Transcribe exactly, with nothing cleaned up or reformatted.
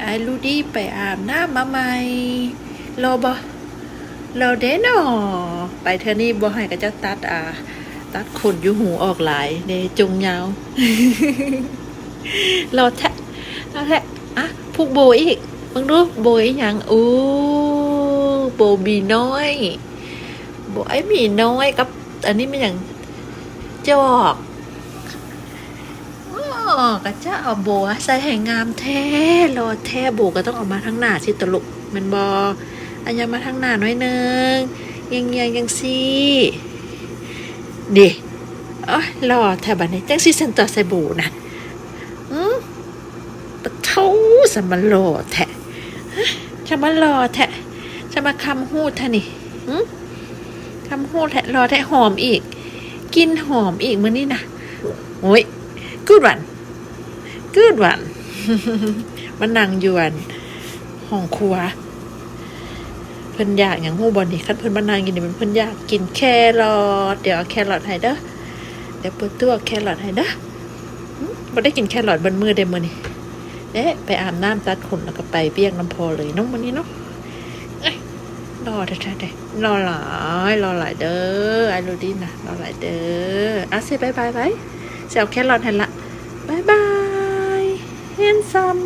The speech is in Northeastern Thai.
อ้ายลูดี้ไปอาบน้ำมาใหม่ รอบ่ รอเด้หนอ ไปเทื่อนี้บ่ให้เขาเจ้าตัด อ่า ตัดขนอยู่หูออกหลายเด้ จงยาว รอแท้ รอแท้ อ่ะ ผูกโบอีก มึงดู โบอีหยัง อู้ โบหมีน้อย โบไอ้หมีน้อยกับ อันนี้มันหยัง จอก อ๋อ ก็จะเอาโบใส่ให้งามแท้ รอแท้ โบก็ต้องเอามาทางหน้าสิตะลุก แม่นบ่ อันยังมาทางหน้าหน่อยหนึ่ง เยียงๆ จังซี่ ดิ โอ๊ย รอแท้บัดนี้ จังซี่สันต่อใส่โบนะ อืม ปะโถ สมารอแท้ ฮะ สมารอแท้ สมาคำฮูดแท้นี่ หืม คำฮูดแท้ รอแท้ หอมอีก กลิ่นหอมอีกมื้อนี้นะ โอ้ย good one good one มานั่งอยู่อันห้องครัว เพิ่นอยากหยังฮู้บ่นี่ คันเพิ่นมานั่งอยู่นี่ มันเพิ่นอยากกินแครอท เดี๋ยวเอาแครอทให้เด้อ เดี๋ยวเปิดตู้เอาแครอทให้เด้อ อืม บ่ได้กินแครอทเบิดมื้อเด้มื้อนี้ เอ๊ะ ไปอาบน้ำตัดขนแล้วก็ไปเวียกนำพ่อเลยเนาะมื้อนี้เนาะ เอ้ย รอแท้ๆ เด้ รอหลาย รอหลายเด้อ อ้ายลูดี้นะ รอหลายเด้อ อ่ะ สิบ๊ายบายไป สิเอาแครอทให้ละ บ๊ายบาย handsome